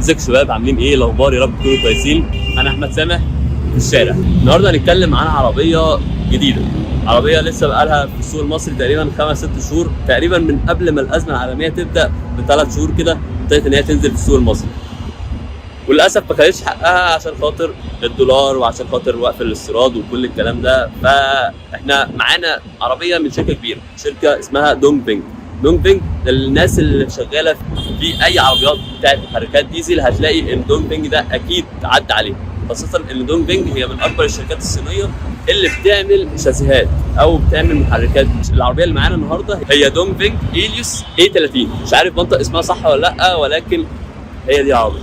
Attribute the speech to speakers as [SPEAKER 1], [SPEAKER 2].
[SPEAKER 1] ازيك يا شباب، عاملين ايه؟ الاخبار؟ يا رب تكونوا كويسين. انا احمد سامح في الشارع. النهارده هنتكلم عن عربية جديده، عربية لسه بقالها في السوق المصري تقريبا 5 6 شهور تقريبا، من قبل ما الازمة العالمية تبدا ب3 شهور كده ابتدت ان هي تنزل في السوق المصري، وللاسف ما خدتش حقها عشان خاطر الدولار وعشان خاطر وقف الاستيراد وكل الكلام ده. فاحنا معانا عربية من شركة كبيره، شركة اسمها دونج بينج. دونج بينج للناس اللي شغالة في اي عربيات بتاعت محركات ديزل، هتلاقي ان دونج بينج ده اكيد عدى عليه، خاصة ان دونج بينج هي من اكبر الشركات الصينية اللي بتعمل شاسيهات او بتعمل محركات. العربية اللي معانا النهارده هي دونج بينج ايليوس A30. مش عارف بنطق اسمها صح ولا لا، ولكن هي دي العربية.